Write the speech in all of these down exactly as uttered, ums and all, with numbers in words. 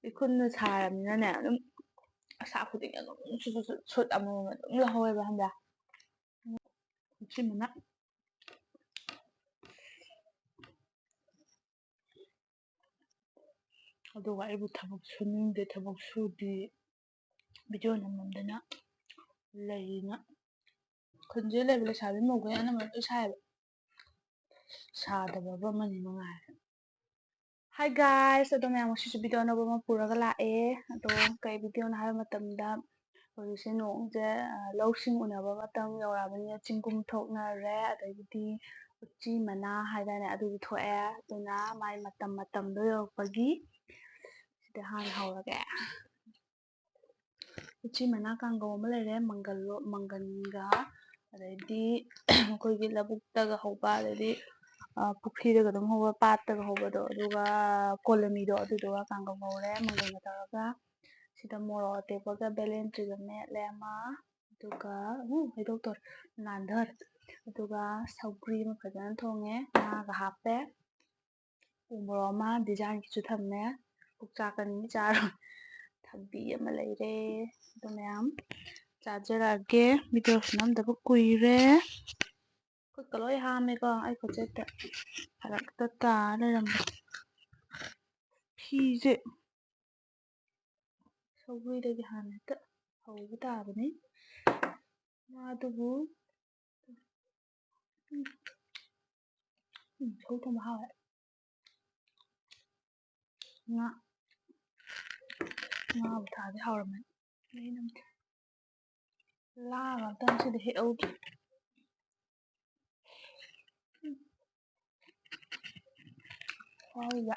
ꯏꯈꯨꯟꯗ ꯁꯥꯔꯕꯅꯤꯅꯅꯦ, ꯑꯗꯨꯝ ꯑꯁꯥ ꯈꯨꯗꯤꯡꯒꯤ ꯑꯗꯨꯝ ꯁꯨꯠ ꯁꯨꯠ ꯁꯨꯠ ꯁꯨꯠ ꯑꯃꯃꯝ ꯑꯗꯨꯝ ꯂꯧꯍꯧꯋꯦꯕ, ꯈꯪꯕ꯭ꯔꯥ? ꯁꯤ ꯃꯅꯥ꯫ ꯑꯗꯨꯒ ꯑꯩꯕꯨ ꯊꯕꯛ ꯁꯨꯅꯤꯡꯗꯦ, ꯊꯕꯛ ꯁꯨꯗꯦ, ꯚꯤꯗꯤꯑꯣ ꯅꯝꯃꯝꯗꯅ ꯂꯩꯅ꯫ ꯈꯨꯟꯁꯤꯗ ꯂꯩꯕ ꯂꯩꯁꯥꯕꯤ ꯃꯧꯈꯩ ꯑꯅꯝꯕꯅ ꯂꯣꯏ ꯁꯥꯏꯌꯦꯕ, ꯁꯥꯗꯕꯕꯨ ꯑꯃꯅꯤ ꯃꯉꯥꯏꯔꯦ꯫ Hi guys, ꯑꯗꯣ ꯃꯌꯥꯝ ꯉꯁꯤꯁꯨ ꯚꯤꯗꯤꯑꯣ ꯑꯅꯧꯕ ꯑꯃ ꯄꯨꯔꯒ ꯂꯥꯛꯑꯦ꯫ ꯑꯗꯣ ꯀꯩ ꯚꯤꯗꯤꯑꯣꯅꯣ ꯍꯥꯏꯕ ꯃꯇꯝꯗ, ꯍꯧꯖꯤꯛꯁꯦ ꯅꯣꯡꯁꯦ, ꯑ, ꯂꯧꯁꯤꯡ ꯎꯅꯕ ꯃꯇꯝ ꯌꯧꯔꯛꯑꯕꯅꯤꯅ ꯆꯤꯡꯒꯨꯝ ꯊꯣꯛꯅꯔꯦ, ꯑꯗꯒꯤꯗꯤ ꯎꯆꯤ ꯃꯅꯥ ꯍꯥꯏꯗꯥꯏꯅꯦ, ꯑꯗꯨꯁꯨ ꯊꯣꯛꯑꯦ꯫ ꯑꯗꯨꯅ ꯃꯥꯏ ꯃꯇꯝ ꯃꯇꯝꯗꯣ ꯌꯧꯔꯛꯄꯒꯤ ꯁꯤꯗ ꯍꯥꯟꯅ ꯍꯧꯔꯒꯦ꯫ ꯎꯆꯤ ꯃꯅꯥ ꯀꯥꯡꯒꯧ ꯑꯃ ꯂꯩꯔꯦ, ꯃꯪꯒꯜ, ꯃꯪꯒꯟꯒ, ꯑꯗꯩꯗꯤ ꯑꯩꯈꯣꯏꯒꯤ ꯂꯧꯕꯨꯛꯇꯒ ꯍꯧꯕ, ꯑꯗꯩꯗꯤ, ꯑ, ꯄꯨꯈ꯭ꯔꯤꯗꯒ ꯑꯗꯨꯝ ꯍꯧꯕ, ꯄꯥꯠꯇꯒ ꯍꯧꯕꯗꯣ, ꯑꯗꯨꯒ ꯀꯣꯂꯃꯤꯗꯣ, ꯑꯗꯨꯗꯨꯒ ꯀꯥꯡꯒꯧ ꯉꯧꯔꯦ, ꯃꯪꯒꯟꯒ ꯇꯧꯔꯒ꯫ ꯁꯤꯗ ꯃꯣꯔꯣꯛ ꯑꯇꯦꯛꯄꯒ ꯕꯦꯂꯦꯟꯗ꯭ꯔꯤꯒ ꯃꯦꯠꯂꯦ ꯑꯃ, ꯑꯗꯨꯒ, ꯎ, ꯍꯩꯗꯣꯛꯇꯣꯔꯦ, ꯅꯥꯟꯊꯔꯦ꯫ ꯑꯗꯨꯒ ꯁꯧꯒ꯭ꯔꯤ ꯑꯃ ꯐꯖꯅ ꯊꯣꯡꯉꯦ, ꯉꯥꯒ ꯍꯥꯞꯄꯦ꯫ ꯎ ꯃꯣꯔꯣꯛ ꯑꯃ ꯗꯤꯖꯥꯏꯟꯒꯤꯁꯨ ꯊꯝꯃꯦ, ꯄꯨꯛ ꯆꯥꯛꯀꯅꯤ ꯆꯥꯔꯣꯏ꯫ ꯊꯕꯤ ꯑꯃ ꯂꯩꯔꯦ, ꯑꯗꯨ ꯃꯌꯥꯝ ꯆꯥꯖꯔꯛꯑꯒꯦ꯫ ꯚꯤꯗꯤꯑꯣꯁꯨ ꯅꯝꯗꯕ ꯀꯨꯏꯔꯦ꯫ ꯈꯨꯠꯀ ꯂꯣꯏ ꯍꯥꯝꯃꯦꯀꯣ, ꯑꯩ ꯈꯨꯠꯁꯦ ꯍꯦꯛꯇ ꯐꯔꯛꯇ ꯇꯥ ꯂꯩꯔꯝꯃꯦ꯫ ꯐꯤꯁꯦ ꯁꯧꯒ꯭ꯔꯤꯗꯒꯤ ꯍꯥꯟꯅ ꯍꯦꯛꯇ ꯍꯧꯕ ꯇꯥꯕꯅꯤ꯫ ꯉꯥꯗꯨꯕꯨ, ꯎꯝ, ꯎꯝ, ꯁꯧ ꯊꯣꯡꯕ ꯍꯥꯎꯋꯦ꯫ ꯉꯥ, ꯉꯥꯕꯨ ꯊꯥꯛꯑꯗꯤ ꯍꯥꯎꯔꯝꯃꯅꯤ꯫ ꯃꯍꯤ ꯅꯝꯗꯦ꯫ ꯂꯥꯒ ꯑꯝꯇ ꯉꯁꯤꯗꯤ ꯍꯦꯛꯍꯧꯗ꯭ꯔꯦ꯫ ꯍꯥꯎꯕ꯫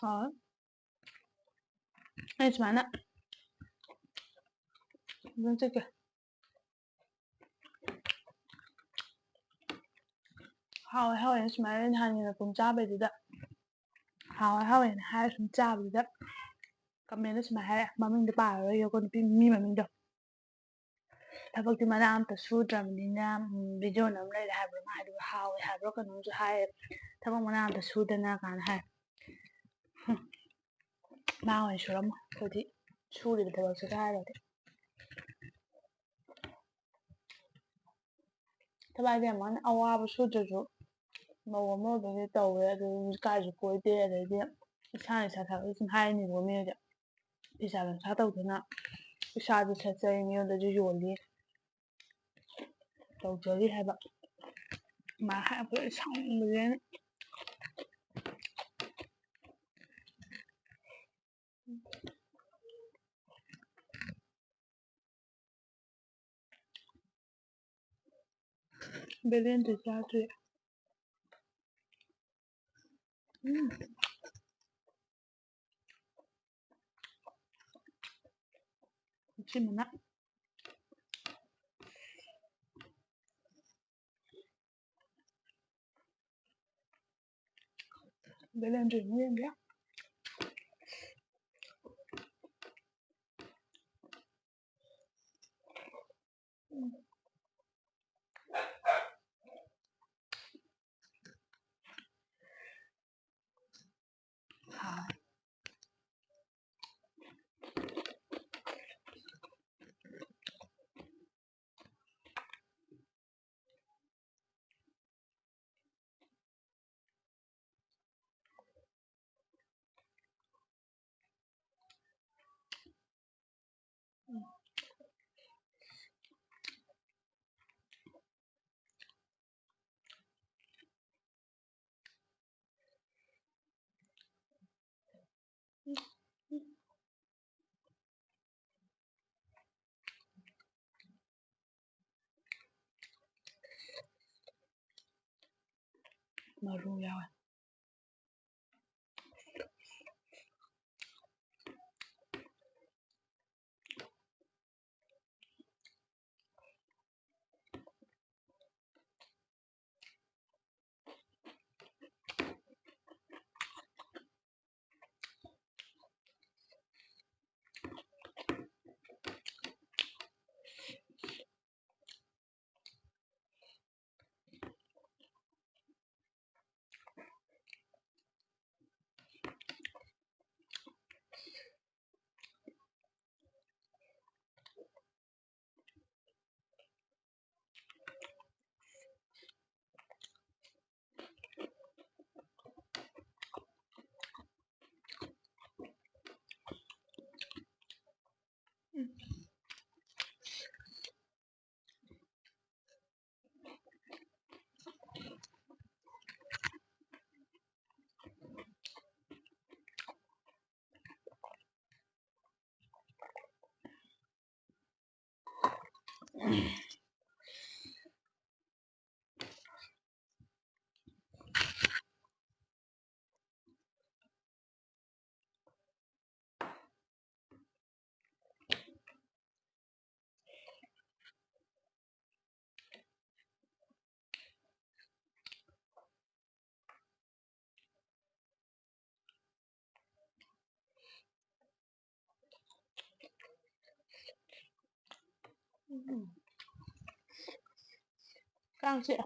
ꯍꯥꯎꯋꯦ꯫ ꯑꯩ ꯁꯨꯃꯥꯏꯅ ꯑꯗꯨꯝ ꯆꯤꯛꯀꯦ꯫ ꯍꯥꯎꯋꯦ ꯍꯥꯎꯋꯦꯅ ꯁꯨꯃꯥꯏꯅ ꯅꯍꯥꯟꯒꯤ ꯃꯄꯨꯝ ꯆꯥꯕꯩꯗꯨꯗ ꯍꯥꯎꯋꯦ ꯍꯥꯎꯋꯦꯅ ꯍꯥꯏꯔ ꯁꯨꯝ ꯆꯥꯕꯗꯨꯗ comment ꯁꯨꯃꯥꯏꯅ ꯍꯥꯏꯔꯦ, ꯃꯃꯤꯡꯗꯣ ꯄꯥꯔꯔꯣꯏꯒꯦꯀꯣ, ꯅꯨꯄꯤ ꯃꯤ ꯃꯃꯤꯡꯗꯣ꯫ "ꯊꯕꯛꯇꯤ ꯃꯅꯥ ꯑꯝꯇ ꯁꯨꯗ꯭ꯔꯕꯅꯤꯅ, ꯎꯝ, video ꯅꯝ ꯂꯩꯔꯦ" ꯍꯥꯏꯕ꯭ꯔꯥ ꯃꯥ ꯍꯥꯏꯗꯨꯕꯨ, "ꯍꯥꯎꯋꯦ" ꯍꯥꯏꯕ꯭ꯔꯥ ꯀꯩꯅꯣꯝꯁꯨ ꯍꯥꯏ, "ꯊꯕꯛ ꯃꯅꯥ ꯑꯝꯇ ꯁꯨꯗꯅ" ꯀꯥꯏꯅ ꯍꯥꯏ꯫ ꯍꯨꯝ꯫ ꯃꯥ ꯑꯣꯏꯅ ꯁꯨꯔꯝꯃꯣ, ꯑꯩꯈꯣꯏꯗꯤ ꯁꯨꯔꯤꯕ ꯊꯕꯛꯁꯦ ꯀꯥꯏꯔꯗꯤ꯫ ꯊꯕꯛ ꯍꯥꯏꯗꯤ ꯌꯥꯝ ꯀꯟꯅ ꯑꯋꯥꯕ ꯁꯨꯗ꯭ꯔꯁꯨ ꯃꯧ ꯑꯃ ꯑꯣꯏꯕꯒꯤ ꯇꯧꯋꯦ, ꯑꯗꯨ ꯀꯥꯏꯁꯨ ꯀꯣꯏꯗꯦ, ꯑꯗꯩꯗꯤ ꯏꯁꯥꯅ ꯏꯁꯥ ꯊꯥꯒꯠꯂꯤ ꯁꯨꯝ ꯍꯥꯏꯔꯤꯅꯦꯕ ꯃꯤꯅꯗꯤ꯫ ꯐꯤꯁꯥ ꯂꯣꯟꯁꯥ ꯇꯧꯗꯅ ꯏꯁꯥꯁꯨ ꯁꯦꯠꯆꯔꯤ, ꯃꯤꯉꯣꯟꯗꯁꯨ ꯌꯣꯜꯂꯤ, ꯇꯧꯖꯔꯤ ꯍꯥꯏꯕ꯫ ꯃꯥ ꯍꯥꯏꯔꯛꯄꯗ ꯑꯩ ꯁꯥꯎꯅꯤꯡꯕꯁꯦ ꯑꯩꯅ꯫ ꯕꯦꯂꯦꯟꯗ꯭ꯔꯤ ꯆꯥꯗ꯭ꯔꯤ꯫ ꯎꯝ꯫ ꯁꯤ ꯃꯅꯥ꯫ ꯕꯦꯂꯦꯟꯗ꯭ꯔꯤ ꯑꯃꯨꯛ ꯌꯦꯡꯒꯦ꯫ ꯎꯝ꯫ ꯍꯥꯎꯋꯦ꯫ ꯃꯔꯨ ꯌꯥꯎꯋꯦ꯫ ꯎꯝ꯫ ꯀꯥꯡ ꯆꯤꯛꯑꯦ꯫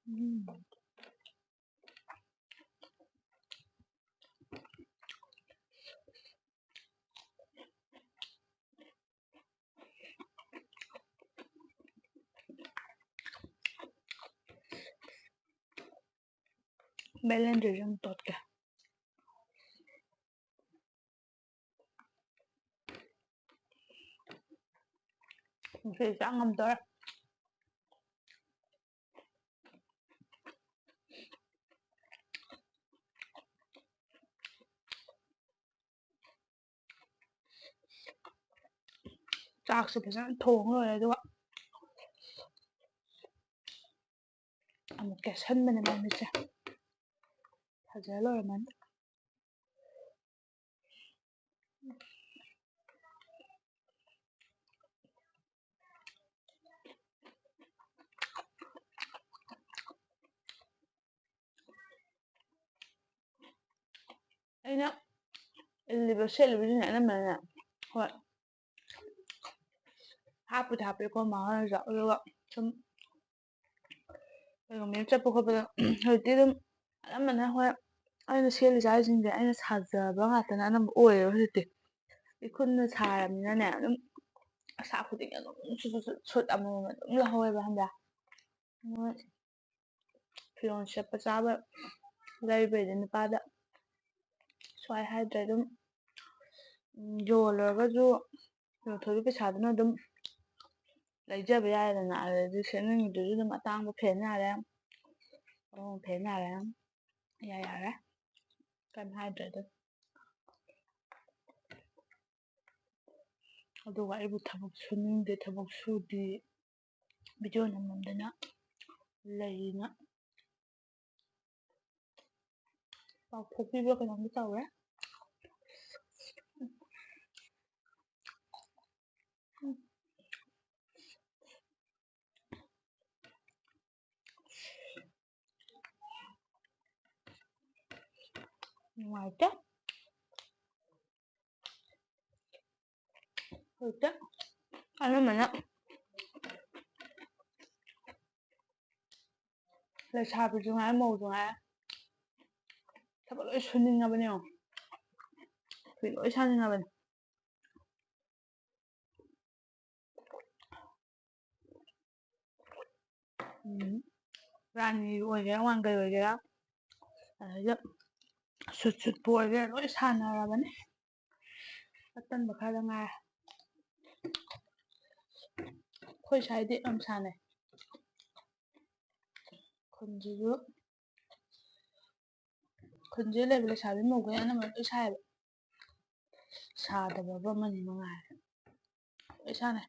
ꯎꯝ꯫ ꯕꯦꯂꯦꯟꯗ꯭ꯔꯤꯁꯦ ꯑꯃꯨꯛ ꯇꯣꯠꯀꯦ꯫ ꯉꯁꯤꯗꯤ ꯆꯥ ꯉꯝꯗꯣꯔꯦ꯫ ꯆꯥꯛꯁꯦ ꯐꯖꯅ ꯊꯣꯡ ꯂꯣꯏꯔꯦ, ꯑꯗꯨꯒ ꯑꯃꯨꯛ ꯀꯦꯠꯁꯟꯕꯅꯦ ꯃꯃꯤꯠꯁꯦ꯫ ꯐꯖ ꯂꯣꯏꯔꯝꯃꯅꯤ꯫ ꯑꯩꯅ ꯏꯜꯂꯤꯕ ꯁꯦꯠꯂꯤꯕꯁꯤꯡꯁꯦ ꯑꯅꯝꯕꯅꯅꯦ, ꯍꯣꯏ, ꯍꯥꯞꯄꯨꯗꯤ ꯍꯥꯞꯄꯦꯀꯣ ꯃꯥ ꯍꯣꯏꯅꯁꯨ, ꯑꯗꯨꯒ ꯁꯨꯝ ꯀꯩꯒꯨꯝꯕ ꯆꯠꯄ ꯈꯣꯠꯄꯗ ꯍꯧꯖꯤꯛꯇꯤ ꯑꯗꯨꯝ ꯑꯅꯝꯕꯅ, ꯍꯣꯏ, ꯑꯩꯅ ꯁꯦꯠꯂꯤ ꯆꯥꯔꯤꯁꯤꯡꯁꯦ ꯑꯩꯅ ꯁꯥꯖꯕ ꯉꯥꯛꯇꯅ ꯑꯅꯝꯕ ꯑꯣꯏꯌꯦꯕ ꯍꯧꯖꯤꯛꯇꯤ꯫ ꯏꯈꯨꯠꯅ ꯁꯥꯔꯕꯅꯤꯅꯅꯦ, ꯑꯗꯨꯝ ꯑꯁꯥ ꯈꯨꯗꯤꯡꯒꯤ ꯑꯗꯨꯝ ꯁꯨꯠ ꯁꯨꯠ ꯁꯨꯠ ꯁꯨꯠ ꯑꯃꯃꯝ ꯑꯗꯨꯝ ꯂꯧꯍꯧꯋꯦꯕ, ꯈꯪꯕ꯭ꯔꯥ? ꯃꯣꯏ ꯐꯤꯔꯣꯜ ꯁꯦꯠꯄ ꯆꯥꯕ ꯂꯩꯕꯩꯗꯤ ꯅꯨꯄꯥꯗ ꯁꯨꯡꯍꯥꯏ ꯍꯥꯏꯗ꯭ꯔꯦ꯫ ꯑꯗꯨꯝ, ꯎꯝ, ꯌꯣꯜꯂꯨꯔꯒꯁꯨ ꯌꯣꯟꯊꯣꯛꯏꯕ ꯄꯩꯁꯥꯗꯨꯅ ꯑꯗꯨꯝ ꯂꯩꯖꯕ ꯌꯥꯔꯦꯗꯅ꯫ ꯑꯗꯩꯗꯤ ꯁꯦꯠꯅꯤꯡꯉꯤꯗꯨꯁꯨ ꯑꯗꯨꯝ ꯑꯇꯥꯡꯕ ꯐꯦꯟ ꯌꯥꯔꯦ, ꯑꯍꯣꯡꯕ ꯐꯦꯟ ꯌꯥꯔꯦ, ꯌꯥ-, ꯌꯥꯔꯦ꯫ ꯀꯩꯝ ꯍꯥꯏꯗ꯭ꯔꯦ ꯑꯗꯨꯝ꯫ ꯑꯗꯨꯒ ꯑꯩꯕꯨ ꯊꯕꯛ ꯁꯨꯅꯤꯡꯗꯦ, ꯊꯕꯛ ꯁꯨꯗꯦ, ꯚꯤꯗꯤꯑꯣ ꯅꯝꯃꯝꯗꯅ ꯂꯩꯅ ꯄꯥꯎꯊꯣꯛꯄꯤꯕ꯭ꯔꯥ ꯀꯩꯅꯣꯝꯗꯤ ꯇꯧꯔꯦ꯫ ꯅꯨꯡꯉꯥꯏꯇꯦ꯫ ꯍꯧꯖꯤꯛꯇ ꯑꯅꯝꯕꯅ ꯂꯩꯁꯥꯕꯤꯁꯨ ꯉꯥꯏ, ꯃꯧꯁꯨ ꯉꯥꯏ, ꯊꯕꯛ ꯂꯣꯏ ꯁꯨꯅꯤꯡꯉꯕꯅꯦ ꯌꯦꯡꯉꯣ꯫ ꯐꯤ ꯂꯣꯏ ꯁꯥꯅꯤꯡꯉꯕꯅꯦ꯫ ꯎꯝ, ꯔꯥꯅꯤ ꯑꯣꯏꯒꯦꯔꯥ, ꯋꯥꯡꯈꯩ ꯑꯣꯏꯒꯦꯔꯥ, ꯑꯗꯩꯗ ꯁꯨꯠ ꯁꯨꯠꯄꯨ ꯑꯣꯏꯒꯦꯔꯥ, ꯂꯣꯏ ꯁꯥꯟꯅꯔꯕꯅꯦ꯫ ꯑꯇꯟꯕ ꯈꯔꯗ ꯉꯥꯏꯔꯦ꯫ ꯑꯩꯈꯣꯏ ꯁ꯭ꯋꯥꯏꯗꯤ ꯌꯥꯝ ꯁꯥꯟꯅꯩ꯫ ꯈꯨꯟꯁꯤꯁꯨ, ꯈꯨꯟꯁꯤꯗ ꯂꯩꯕ ꯂꯩꯁꯥꯕꯤ ꯃꯧꯈꯩ ꯑꯅꯝꯕꯅ ꯂꯣꯏ ꯁꯥꯏꯌꯦꯕ꯫ ꯁꯥꯗꯕꯕꯨ ꯑꯃꯅꯤ ꯃꯉꯥꯏꯔꯦ꯫ ꯂꯣꯏ ꯁꯥꯟꯅꯩ꯫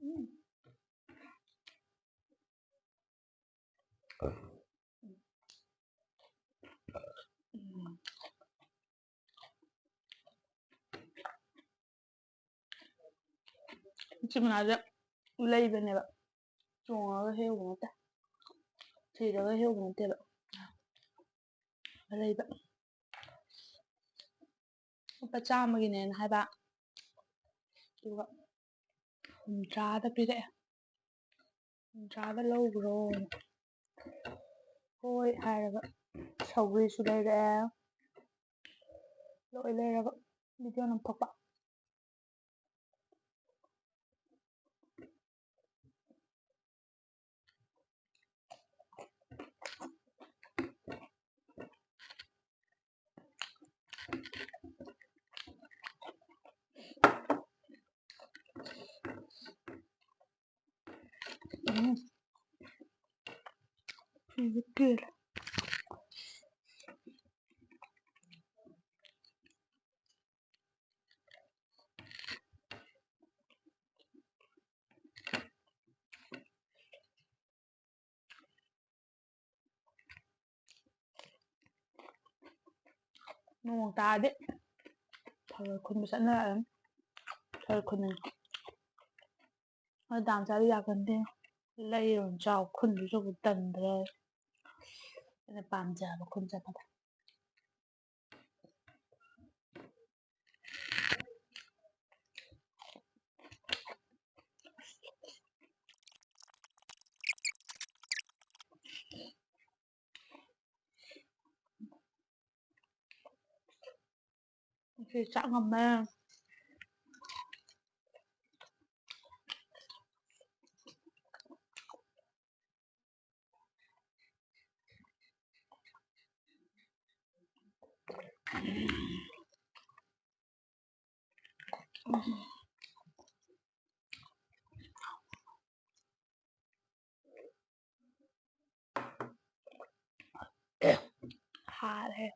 ꯎꯝ꯫ ꯎꯝ꯫ ꯃꯆꯤꯟ ꯃꯅꯥꯎꯁꯦ ꯂꯩꯕꯅꯦꯕ, ꯆꯣꯡꯉꯒ ꯍꯦꯛꯎꯕ ꯅꯠꯇꯦ, ꯊꯤꯔꯒ ꯍꯦꯛꯎꯕ ꯅꯠꯇꯦꯕ, ꯑꯔꯩꯕ꯫ ꯂꯨꯄꯥ ꯆꯥꯝꯃꯒꯤꯅꯦꯅ ꯍꯥꯏꯕ, ꯑꯗꯨꯒ ꯍꯨꯝꯗ꯭ꯔꯥꯗ ꯄꯤꯔꯛꯑꯦ꯫ ꯍꯨꯝꯗ꯭ꯔꯥꯗ ꯂꯧꯈ꯭ꯔꯣ꯫ ꯍꯣꯏ ꯍꯥꯏꯔꯒ ꯁꯧꯒ꯭ꯔꯤꯁꯨ ꯂꯩꯔꯛꯑꯦ, ꯂꯣꯏ ꯂꯩꯔꯒ ꯚꯤꯗꯤꯑꯣ ꯅꯝꯊꯣꯛꯄ꯫ ꯎꯝ꯫ ꯁꯤꯁꯨ ꯄꯦꯜꯂꯦ꯫ ꯅꯣꯡ ꯇꯥꯔꯗꯤ ꯊꯔꯣꯏ ꯈꯨꯟꯕ ꯆꯠꯅꯔꯛꯑꯅꯤ꯫ ꯊꯔꯣꯏ ꯈꯨꯟꯅꯤꯡꯉꯦ꯫ ꯍꯣꯏ, ꯗꯥꯝ ꯆꯥꯕ ꯌꯥꯒꯟꯗꯦ꯫ ꯂꯩꯔꯨꯔ ꯆꯥꯎ ꯈꯨꯟꯗꯣꯏ ꯁꯔꯨꯛꯄꯨꯗꯤ ꯇꯟꯗ꯭ꯔ꯫ ꯑꯩꯅ ꯄꯥꯝꯖꯕ ꯈꯨꯟ ꯆꯠꯄꯗ꯫ ꯉꯁꯤ ꯆꯥꯛ ꯉꯝꯃꯦ꯫ ꯍꯥꯔꯦ꯫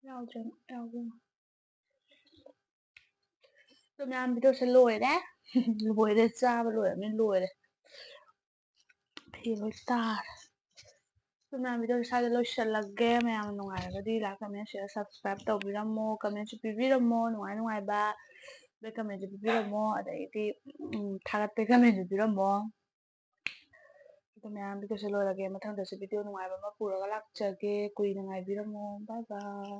ꯌꯥꯎꯗ꯭ꯔꯦ, ꯌꯥꯎꯗ꯭ꯔꯦ꯫ ꯑꯗꯣ ꯃꯌꯥꯝ, ꯚꯤꯗꯤꯑꯣꯁꯦ ꯂꯣꯏꯔꯦ꯫ ꯂꯣꯏꯔꯦ, ꯆꯥꯕ ꯂꯣꯏꯔꯕꯅꯤꯅ ꯂꯣꯏꯔꯦ꯫ ꯐꯤ ꯂꯣꯏ ꯇꯥꯔꯦ꯫ ꯑꯗꯣ ꯃꯌꯥꯝ, ꯚꯤꯗꯤꯑꯣꯁꯦ ꯁ꯭ꯋꯥꯏꯗ ꯂꯣꯏꯁꯤꯜꯂꯒꯦ꯫ ꯃꯌꯥꯝꯅ ꯅꯨꯡꯉꯥꯏꯔꯒꯗꯤ like, comment, share, subscribe ꯇꯧꯕꯤꯔꯝꯃꯣ꯫ Commentꯁꯨ ꯄꯤꯕꯤꯔꯝꯃꯣ, ꯅꯨꯡꯉꯥꯏ ꯅꯨꯡꯉꯥꯏꯕ ꯑꯗꯩ commentꯁꯨ ꯄꯤꯕꯤꯔꯝꯃꯣ꯫ ꯑꯗꯩꯗꯤ, ꯎꯝ, ꯊꯥꯒꯠꯄꯩ commentꯁꯨ ꯄꯤꯔꯝꯃꯣ꯫ ꯑꯗꯣ ꯃꯌꯥꯝ, ꯚꯤꯗꯤꯑꯣꯁꯦ ꯂꯣꯏꯔꯒꯦ꯫ ꯃꯊꯪꯗꯁꯨ ꯚꯤꯗꯤꯑꯣ ꯅꯨꯡꯉꯥꯏꯕ ꯑꯃ ꯄꯨꯔꯒ ꯂꯥꯛꯆꯒꯦ꯫ ꯀꯨꯏꯅ ꯉꯥꯏꯕꯤꯔꯝꯃꯣ꯫ Bye bye꯫